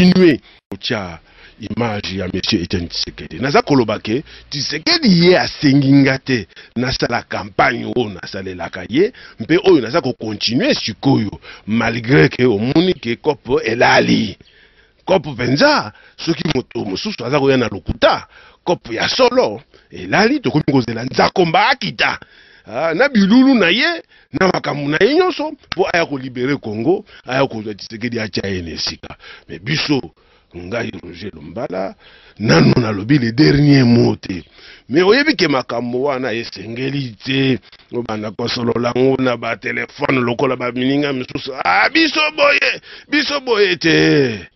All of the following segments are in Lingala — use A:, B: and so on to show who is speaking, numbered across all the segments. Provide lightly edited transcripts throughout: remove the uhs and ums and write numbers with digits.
A: Continuer kotia image ya monsieur Etienne Tshisekedi. Naza koloba ke Tshisekedi ye asengi nga te nasala campagne oyo nasalelaka ye mpe oyo naza ko continuer sikoyo malgre ke omoni ke coop elali. Coop mpenza soki moto mosusu aza koya na lokuta, coop ya solo elali, tokomi kozela Nzakomba akita na bilulu na ye na makambo na ye nyonso mpo aya ko liberer Congo, aya kozwa Tshisekedi atia ye na esika. Mais biso, ngai Roger Lumbala, nanu nalobi le dernier mot te. Mais oyebi ke makambo wana esengeli te obanda kosolola yango na ba telefone lokola ba mininga misusu. Ah, biso boye, biso boye te.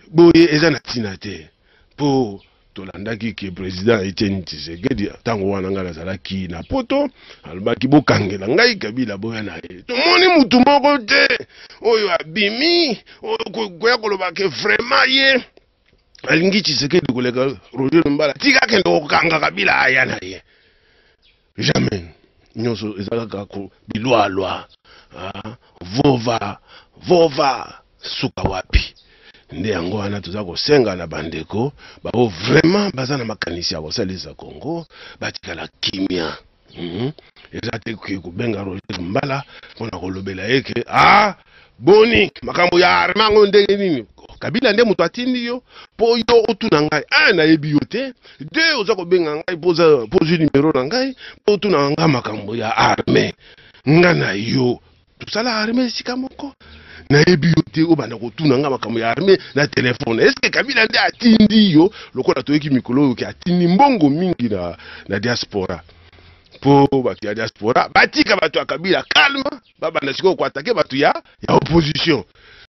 A: Boye eza na tina te. Po tolandaki ke president Etienne Tshisekedi tango wana ngai nazalaki na poto alobaki bokangela ngai Kabila boya na ye. Tomoni mutu moko te oyo abimi oyo koya koloba ke vraiment ye alingi Tshisekedi koleka Roger Lumbala, tika akende kokanga Kabila aya na ye. Jamais. Nyonso eza kaka ko bilwalwa, ah, vova vova suka wapi? Nde yango wana toza kosenga na bandeko bao vraiment baza na makanisi ya kosalisa Congo batikala kimia. Eza te ke kobenga Roger Lumbala mpona kolobela ye ke ah, boni makambo ya arme yango ndenge nini? Kabila nde moto atindi yo mpo yo otuna ngai. Un, nayebi yo te. Deux, oza kobenga ngai mpo ozwi numero na ngai mpo otuna ngai makambo ya arme. Nga na yo tosala arme esika moko, nayebi yo te, obanda kotuna nga makambo ya arme na telefone. Est-ce que Kabila nde atindi yo? Lokola toyoki mikolo oyo ke atindi mbongo mingi na diaspora mpo bato ya diaspora batika bato ya Kabila calme, babanda sikoyo koatake bato ya opposition.